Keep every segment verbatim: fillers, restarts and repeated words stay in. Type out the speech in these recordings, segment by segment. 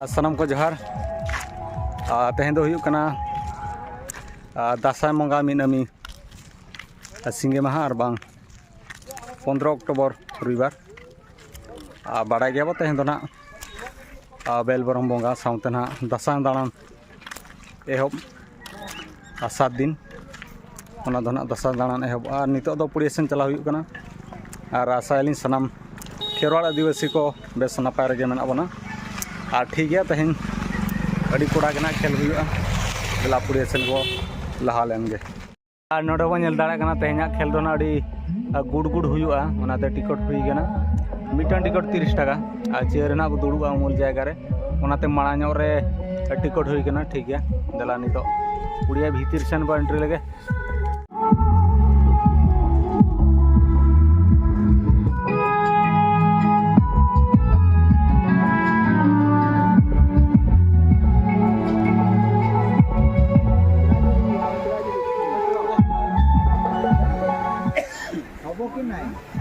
ᱥᱟᱱᱟᱢ ᱠᱚ ᱡᱚᱦᱟᱨ᱾ ᱟᱨ ᱛᱮᱦᱮᱧ ᱫᱚ ᱦᱩᱭᱩᱜ ᱠᱟᱱᱟ, ᱟᱨ ᱫᱟᱸᱥᱟᱭ ᱵᱚᱸᱜᱟ ᱢᱤᱫ ᱱᱟᱹᱢᱤ ᱥᱤᱸᱜᱮ ᱢᱟᱦᱟ ᱟᱨ ᱵᱟᱝ ᱯᱚᱱᱫᱽᱨᱚ ᱚᱠᱴᱳᱵᱚᱨ ᱨᱚᱵᱤᱵᱟᱨ᱾ ᱟᱨ ᱵᱟᱲᱟᱭ ᱜᱮᱭᱟ ᱵᱚ ᱛᱮᱦᱮᱧ ᱫᱚ ᱱᱟᱦᱟᱜ, ᱟᱨ ᱵᱮᱞ ᱵᱚᱨᱚᱢ ᱵᱚᱸᱜᱟ ᱥᱟᱶᱛᱮ ᱱᱟᱦᱟᱜ ᱫᱟᱸᱥᱟᱭ ᱫᱟᱬᱟᱱ ᱮᱦᱚᱵ ᱟᱥᱟᱲ ᱫᱤᱱ, ᱚᱱᱟ ᱫᱚ ᱱᱟᱦᱟᱜ ᱫᱟᱸᱥᱟᱭ ᱫᱟᱬᱟᱱ ᱮᱦᱚᱵᱚᱜᱼᱟ᱾ ᱟᱨ ᱱᱤᱛᱚᱜ ᱫᱚ ᱯᱩᱲᱤᱭᱟᱹ ᱥᱮᱱ ᱪᱟᱞᱟᱣ ᱦᱩᱭᱩᱜ ᱠᱟᱱᱟ᱾ ᱟᱨ ᱟᱥᱟᱭᱟᱞᱤᱧ ᱥᱟᱱᱟᱢ ᱠᱷᱮᱨᱣᱟᱲ ᱟᱹᱫᱤᱵᱟᱹᱥᱤ ᱠᱚ ᱵᱮᱥ ᱱᱟᱯᱟᱭ ᱨᱮᱜᱮ ᱢᱮᱱᱟᱜ ᱵᱚᱱᱟ᱾ ᱟᱨ ᱴᱷᱤᱠ ᱜᱮᱭᱟ, ᱛᱮᱦᱮᱧ ᱟᱹᱰᱤ ᱠᱚᱲᱟ ᱜᱮ ᱱᱟᱦᱟᱜ ᱠᱷᱮᱞ ᱦᱩᱭᱩᱜᱼᱟ᱾ ᱫᱮᱞᱟ ᱯᱩᱲᱤᱭᱟᱹ ᱥᱮᱱ ᱠᱚ ᱞᱟᱦᱟ ᱞᱮᱱ ᱜᱮ᱾ ᱟᱨ ᱱᱚᱰᱮ ᱵᱚᱱ ᱧᱮᱞ ᱫᱟᱲᱮᱭᱟᱜ ᱠᱟᱱᱟ, ᱛᱮᱦᱮᱧᱟᱜ ᱠᱷᱮᱞ ᱫᱚ ᱱᱟᱜ ᱟᱹᱰᱤ, ᱟ, ᱜᱩᱰ ᱜᱩᱰ ᱦᱩᱭᱩᱜᱼᱟ, ᱚᱱᱟᱛᱮ ᱴᱤᱠᱤᱴ ᱦᱩᱭ ᱠᱟᱱᱟ᱾ ᱢᱤᱫᱴᱟᱝ ᱴᱤᱠᱤᱴ ᱛᱤᱨᱤᱥ ᱴᱟᱠᱟ᱾ ᱟᱨ ᱪᱮᱭᱟᱨ ᱨᱮᱱᱟᱜ ᱵᱚ ᱫᱩᱲᱩᱵᱼᱟ ᱩᱢᱩᱞ ᱡᱟᱭᱜᱟ ᱨᱮ, ᱚᱱᱟᱛᱮ ᱢᱟᱲᱟᱝ ᱧᱚᱜ ᱨᱮ ᱴᱤᱠᱤᱴ ᱦᱩᱭ ᱠᱟᱱᱟ᱾ ᱴᱷᱤᱠ ᱜᱮᱭᱟ, ᱫᱮᱞᱟ ᱱᱤᱛᱚᱜ ᱯᱩᱲᱤᱭᱟᱹ ᱵᱷᱤᱛᱤᱨ ᱥᱮᱱ ᱵᱚ ᱮᱱᱴᱨᱤ ᱞᱮᱜᱮ᱾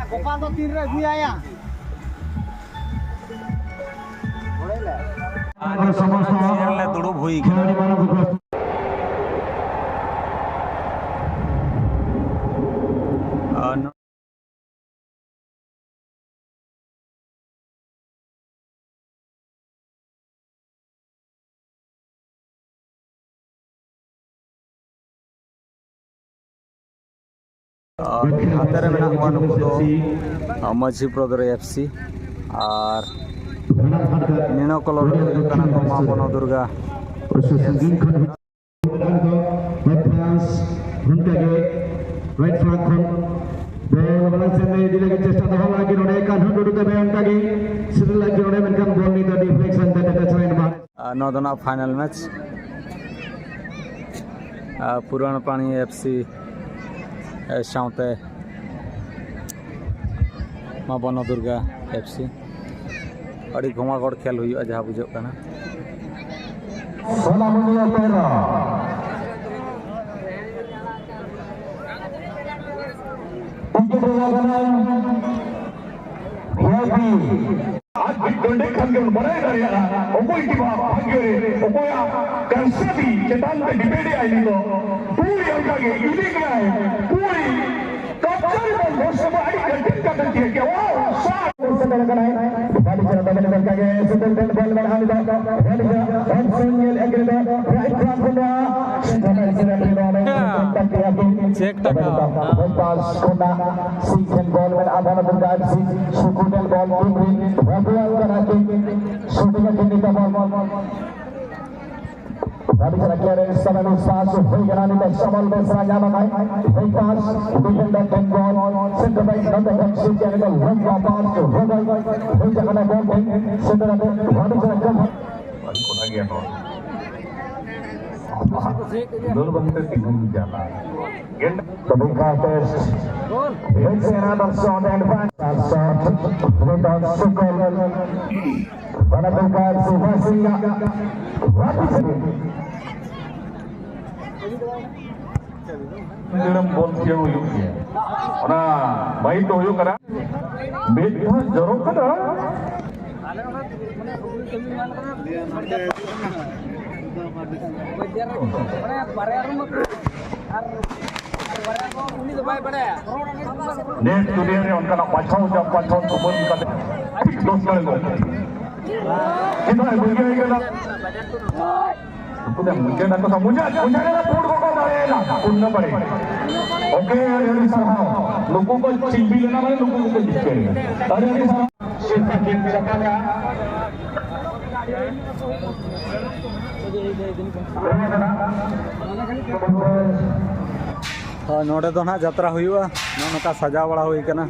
ᱜᱚᱯᱟᱞ ᱫᱚ ᱛᱤᱱ ᱨᱮ ᱟᱹᱜᱩᱭᱟᱭᱟ? ᱟᱨ ᱱᱤᱛᱚᱜ ᱫᱚ ᱱᱟᱜ ᱪᱮᱭᱟᱨ ᱨᱮ ᱫᱩᱲᱩᱵ ᱦᱩᱭ ᱠᱟᱱᱟ᱾ ᱟᱨ ᱟᱨ ᱦᱟᱱᱛᱮ ᱨᱮ ᱢᱮᱱᱟᱜ ᱠᱚᱣᱟ ᱱᱩᱠᱩ ᱫᱚ, ᱟᱨ, ᱢᱟᱹᱡᱷᱤ ᱵᱨᱚᱫᱟᱨ ᱮᱯᱷ ᱥᱤ, ᱟᱨ ᱱᱤᱱᱚ ᱠᱚᱞᱚᱨ ᱨᱮ ᱦᱩᱭᱩᱜ ᱠᱟᱱᱟ ᱠᱚ ᱢᱟ ᱵᱚᱱᱚ ᱫᱩᱨᱜᱟ ᱮᱯᱷ ᱥᱤ᱾ ᱚᱱᱠᱟᱜᱮ ᱨᱟᱭᱤᱴ ᱯᱷᱞᱟᱝᱠ ᱠᱷᱚᱱ ᱵᱚᱞ ᱢᱟᱲᱟᱝ ᱥᱮᱱ ᱤᱫᱤ ᱞᱟᱹᱜᱤᱫ ᱪᱮᱥᱴᱟ ᱫᱚᱦᱚ ᱞᱟᱹᱜᱤᱫ ᱱᱚᱰᱮ ᱠᱟᱱᱦᱩ ᱴᱩᱰᱩ ᱠᱟᱹᱢᱤ ᱚᱱᱠᱟᱜᱮ ᱥᱮᱴᱮᱨ ᱞᱟᱹᱜᱤᱫ ᱱᱚᱰᱮ, ᱢᱮᱱᱠᱷᱟᱱ ᱵᱚᱞ ᱱᱤᱛ ᱫᱚ ᱰᱤᱯᱷᱞᱮᱠᱥᱚᱱ ᱛᱮ ᱴᱟᱪ ᱞᱟᱭᱤᱱ ᱵᱟᱦᱨᱮ᱾ ᱟᱨ ᱱᱚᱣᱟ ᱫᱚ ᱱᱟᱜ ᱯᱷᱟᱭᱱᱟᱞ ᱢᱮᱪ, ᱟᱨ ᱯᱩᱨᱟᱱ ᱯᱟᱱᱤ ᱮᱯᱷ ᱥᱤ ᱥᱟᱶᱛᱮ ᱢᱟ ᱵᱚᱱᱚ ᱫᱩᱨᱜᱟ ᱮᱯᱷ ᱥᱤ᱾ ᱟᱹᱰᱤ ᱜᱷᱚᱢᱟᱜᱷᱚᱲ ᱠᱷᱮᱞ ᱦᱩᱭᱩᱜᱼᱟ ᱡᱟᱦᱟᱸ ᱵᱩᱡᱷᱟᱹᱜ ᱠᱟᱱᱟ᱾ ᱥᱳᱞᱟᱢᱩᱱᱤ ᱚᱯᱮᱨᱟ᱾ ᱴᱤᱠᱤᱴ ᱨᱮᱭᱟᱜ ᱜᱚᱱᱚᱝ ᱵᱷᱤ ᱟᱭ ᱯᱤ᱾ ᱚᱸᱰᱮ ᱠᱷᱟᱱ ᱜᱮᱵᱚᱱ ᱵᱟᱲᱟᱭ ᱫᱟᱲᱮᱭᱟᱜᱼᱟ ᱚᱠᱚᱭ ᱴᱤᱢᱟᱜ ᱵᱷᱟᱜᱽᱭᱚ ᱨᱮ ᱚᱠᱚᱭᱟᱜ ᱠᱟᱨᱥᱟᱫᱤ ᱪᱮᱛᱟᱱ ᱛᱮ ᱰᱤᱯᱮᱱᱰ ᱮᱫᱟᱭ ᱱᱤᱛ ᱫᱚ᱾ ᱯᱩᱨᱤ ᱚᱱᱠᱟᱜᱮ ᱤᱫᱤ ᱜᱮᱭᱟᱭ, ᱯᱩᱨᱤ ᱠᱟᱯᱴᱟᱱ ᱵᱚᱞ ᱫᱚᱨᱥᱚᱠ ᱟᱹᱰᱤ ᱠᱟᱹᱴᱤᱡ ᱠᱟᱛᱮ ᱛᱤᱭᱟᱹᱜ ᱠᱮᱭᱟ᱾ ᱣᱟᱣ! ᱥᱟᱴ ᱥᱮᱴᱮᱨ ᱟᱠᱟᱱᱟᱭ᱾ ᱵᱟᱹᱞᱤ ᱪᱷᱟᱲᱟ ᱫᱚ ᱵᱟᱹᱞᱤ ᱫᱚᱨᱠᱟᱨ ᱜᱮ, ᱥᱮᱴᱮᱨ ᱴᱷᱮᱱ ᱵᱚᱞ ᱢᱮᱱᱟᱜᱼᱟ ᱱᱤᱛ ᱫᱚ᱾ ᱵᱟᱹᱞᱤ ᱪᱷᱟᱲᱟ ᱚᱯᱥᱚᱱ ᱧᱮᱞ ᱟᱹᱜᱩ ᱫᱚ ᱨᱟᱭᱤᱴ ᱯᱷᱨᱚᱱᱴ ᱠᱷᱚᱱ ᱱᱚᱣᱟ ᱥᱮᱴᱮᱨ ᱴᱷᱮᱱ ᱥᱮᱴᱮᱨ ᱴᱷᱮᱱ ᱱᱚᱣᱟ ᱪᱮᱠ ᱴᱟᱠᱟ᱾ ᱯᱟᱥ ᱠᱷᱚᱱᱟᱜ ᱥᱤᱠᱷᱮᱱ ᱵᱚᱞ ᱢᱮᱱᱟᱜᱼᱟ ᱵᱷᱟᱱᱚᱯᱩᱨ ᱜᱟᱨᱰ ᱥᱤᱠᱷ ᱥᱩᱠᱩᱰᱮᱞ ᱵᱚᱞ ᱴᱤᱢ ᱨᱤᱱ ᱨᱟᱵᱩᱣᱟᱞ ᱠᱟᱱᱟ ᱠᱤᱱ ᱥᱩᱴᱤᱝ ᱟᱹᱠᱤᱱ ᱱᱤᱛᱚᱜ ᱵᱚᱞ ᱵᱚᱞ ᱵᱟᱹᱲᱤᱡ ᱨᱟᱠᱤᱭᱟ ᱨᱮ ᱥᱟᱢᱟᱱ ᱯᱟᱥ ᱦᱩᱭ ᱠᱟᱱᱟ ᱱᱤᱛᱚᱜ ᱥᱟᱢᱟᱞ ᱵᱮᱥᱨᱟ ᱧᱟᱢ ᱟᱠᱟᱭ ᱦᱩᱭ ᱯᱟᱥ ᱰᱤᱯᱮᱱᱰᱟᱨ ᱴᱷᱮᱱ ᱵᱚᱞ ᱥᱮᱱᱴᱟᱨ ᱵᱮᱠ ᱱᱚᱛᱮ ᱠᱷᱚᱱ ᱥᱩᱴ ᱠᱟᱱᱟ ᱱᱤᱛᱚᱜ ᱞᱚᱢᱵᱟ ᱯᱟᱥ ᱦᱩᱭ ᱦᱩᱭ ᱠᱟᱱᱟ ᱵᱚᱞ ᱴᱷᱮᱱ ᱥᱮᱱᱴᱟᱨ ᱟᱛᱮ ᱵᱟᱹᱲᱤᱡ ᱨᱟᱠᱤᱭᱟ ᱵᱷᱟᱹᱜᱤ ᱠᱚᱲᱟ ᱜᱮᱭᱟ ᱱᱚᱣᱟ᱾ ᱫᱟᱹᱲ ᱵᱟᱝᱛᱮ ᱛᱤᱸᱜᱩ ᱡᱟᱞᱟ᱾ ᱛᱚᱵᱮ ᱠᱷᱟᱱ ᱵᱮᱥ ᱦᱮᱡ ᱥᱮᱱᱟ ᱫᱚᱨᱥᱚᱠ ᱮᱰᱵᱷᱟᱱᱥ ᱫᱚᱨᱥᱚᱠ ᱨᱤᱵᱟᱣᱩᱱᱰ ᱥᱩᱠᱚᱞ ᱵᱟᱱᱟ ᱫᱚᱨᱠᱟᱨ ᱥᱩᱵᱷᱟᱥ ᱥᱤᱝ ᱣᱟᱯᱤᱥ ᱫᱟᱹᱲᱟᱢ ᱵᱚᱞ ᱠᱷᱮᱞ ᱦᱩᱭᱩᱜ ᱜᱮᱭᱟ᱾ ᱚᱱᱟ ᱵᱟᱭᱤᱠ ᱫᱚ ᱦᱩᱭᱩᱜ ᱠᱟᱱᱟ ᱢᱤᱫ ᱫᱷᱟᱣ ᱡᱚᱨᱚᱜ ᱠᱟᱱᱟ᱾ ᱱᱮᱴ ᱫᱩᱱᱤᱭᱟᱹ ᱨᱮ ᱚᱱᱠᱟᱱᱟᱜ ᱵᱟᱪᱷᱟᱣ ᱡᱟᱢ ᱵᱟᱪᱷᱟᱣ ᱛᱩᱢᱟᱹᱞ ᱠᱟᱛᱮ ᱴᱷᱤᱠ ᱫᱚᱥ ᱫᱟᱲᱮ ᱜᱚᱫ᱾ ᱪᱮᱫᱟᱜ ᱵᱩᱡᱷᱟᱹᱣ ᱠᱟᱱᱟ? ᱩᱱᱠᱩ ᱫᱚ ᱢᱩᱪᱟᱹᱫ ᱟᱠᱚ ᱥᱟᱶ ᱢᱩᱪᱟᱹᱫ, ᱢᱩᱪᱟᱹᱫ ᱨᱮ ᱯᱩᱱ ᱜᱚᱴᱟ ᱫᱟᱲᱮᱭᱮᱱᱟ, ᱯᱩᱱ ᱱᱟᱢᱵᱟᱨ ᱨᱮ᱾ ᱳᱠᱮ, ᱟᱹᱰᱤ ᱟᱹᱰᱤ ᱥᱟᱨᱦᱟᱣ᱾ ᱱᱩᱠᱩ ᱠᱚ ᱪᱤᱞᱵᱤ ᱞᱮᱱᱟ, ᱢᱟᱱᱮ ᱱᱩᱠᱩ ᱠᱚ ᱡᱤᱛᱠᱟᱹᱨ ᱮᱱᱟ᱾ ᱟᱹᱰᱤ ᱟᱹᱰᱤ ᱥᱟᱨᱦᱟᱣ᱾ ᱦᱳᱭ, ᱱᱚᱰᱮ ᱫᱚ ᱱᱟᱦᱟᱜ ᱡᱟᱛᱨᱟ ᱦᱩᱭᱩᱜᱼᱟ᱾ ᱱᱚᱜᱼᱚ ᱱᱚᱝᱠᱟ ᱥᱟᱡᱟᱣ ᱵᱟᱲᱟ ᱦᱩᱭ ᱠᱟᱱᱟ᱾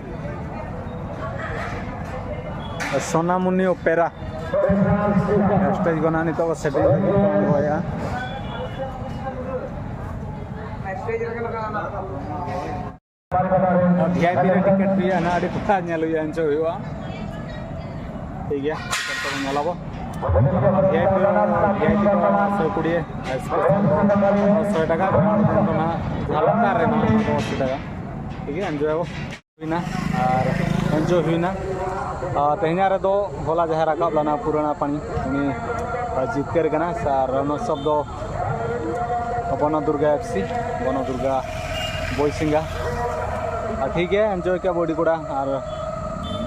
ᱥᱳᱱᱟᱢᱩᱱᱤ ᱚᱯᱮᱨᱟ ᱥᱴᱮᱡ ᱠᱷᱚᱱᱟᱜ ᱱᱤᱛᱚᱜ ᱠᱚ ᱥᱮᱴᱮᱨ ᱞᱟᱹᱜᱤᱫ ᱠᱚ ᱟᱬᱜᱚᱭᱮᱫᱼᱟ᱾ ᱵᱷᱤ ᱟᱭ ᱯᱤ ᱨᱮ ᱴᱤᱠᱤᱴ ᱦᱩᱭᱩᱜᱼᱟ ᱱᱟᱦᱟᱜ, ᱟᱹᱰᱤ ᱯᱷᱟᱸᱠᱟ ᱧᱮᱞ ᱦᱩᱭᱩᱜᱼᱟ, ᱮᱱᱡᱚᱭ ᱦᱩᱭᱩᱜᱼᱟ᱾ ᱴᱷᱤᱠ ᱜᱮᱭᱟ, ᱴᱤᱠᱤᱴ ᱠᱚᱫᱚ ᱧᱮᱞ ᱟᱵᱚ᱾ ᱵᱷᱤ I P, V I P ᱫᱚ ᱥᱚᱭ ᱠᱩᱲᱤ ᱥᱯᱮᱥᱟᱞ, ᱥᱚᱭ ᱴᱟᱠᱟ, ᱜᱨᱟᱣᱩᱱᱰ ᱫᱚ ᱱᱟᱦᱟᱜ ᱡᱟᱦᱟᱸ ᱞᱟᱛᱟᱨ ᱨᱮ ᱱᱚᱣᱟ ᱫᱚ ᱟᱥᱤ ᱴᱟᱠᱟ᱾ ᱴᱷᱤᱠ ᱜᱮᱭᱟ, ᱮᱱᱡᱚᱭ ᱟᱵᱚ᱾ ᱦᱩᱭᱱᱟ ᱟᱨ ᱮᱱᱡᱚᱭ ᱦᱩᱭᱱᱟ᱾ ᱟᱨ ᱛᱮᱦᱮᱧᱟᱜ ᱨᱮᱫᱚ ᱦᱚᱞᱟ ᱡᱟᱦᱟᱸᱭ ᱨᱟᱠᱟᱵ ᱞᱮᱱᱟ ᱯᱩᱨᱟᱱᱟ ᱯᱟᱱᱤ, ᱩᱱᱤ ᱡᱤᱛᱠᱟᱹᱨ ᱠᱟᱱᱟ᱾ ᱟᱨ runners up ᱫᱚ ᱵᱚᱱᱚ ᱫᱩᱨᱜᱟ FC, ᱵᱚᱱᱚ ᱫᱩᱨᱜᱟ ᱵᱳᱭᱥᱤᱝᱜᱟ᱾ ᱟᱨ ᱴᱷᱤᱠ ᱜᱮᱭᱟ, enjoy ᱠᱮᱫ ᱵᱚ ᱟᱹᱰᱤ ᱠᱚᱲᱟ, ᱟᱨ,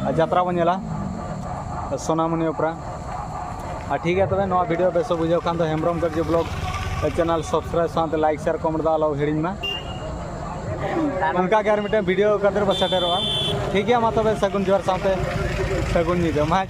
ᱟᱨ ᱡᱟᱛᱨᱟ ᱵᱚᱱ ᱧᱮᱞᱟ ᱥᱳᱱᱟᱢᱩᱱᱤ ᱚᱯᱮᱨᱟ᱾ ᱟᱨ ᱴᱷᱤᱠ ᱜᱮᱭᱟ, ᱛᱚᱵᱮ ᱱᱚᱣᱟ video ᱵᱮᱥ ᱵᱚ ᱵᱩᱡᱷᱟᱹᱣ ᱠᱷᱟᱱ ᱫᱚ ᱦᱮᱢᱵᱨᱚᱢ ᱜᱟᱨᱡᱤ vlog channel subscribe ᱥᱟᱶᱛᱮ like share comment ᱫᱚ ᱟᱞᱚ ᱦᱤᱲᱤᱧ ᱢᱟ᱾ ᱚᱱᱠᱟ ᱜᱮ ᱟᱨ ᱢᱤᱫᱴᱮᱱ video ᱠᱟᱛᱮ ᱵᱚ ᱥᱮᱴᱮᱨᱚᱜᱼᱟ᱾ ᱴᱷᱤᱠ ᱜᱮᱭᱟ, ᱢᱟ ᱛᱚᱵᱮ ᱥᱟᱹᱜᱩᱱ ᱡᱚᱦᱟᱨ ᱥᱟᱶᱛᱮ ᱥᱟᱹᱜᱩᱱ ᱧᱤᱫᱟᱹ ᱢᱟ᱾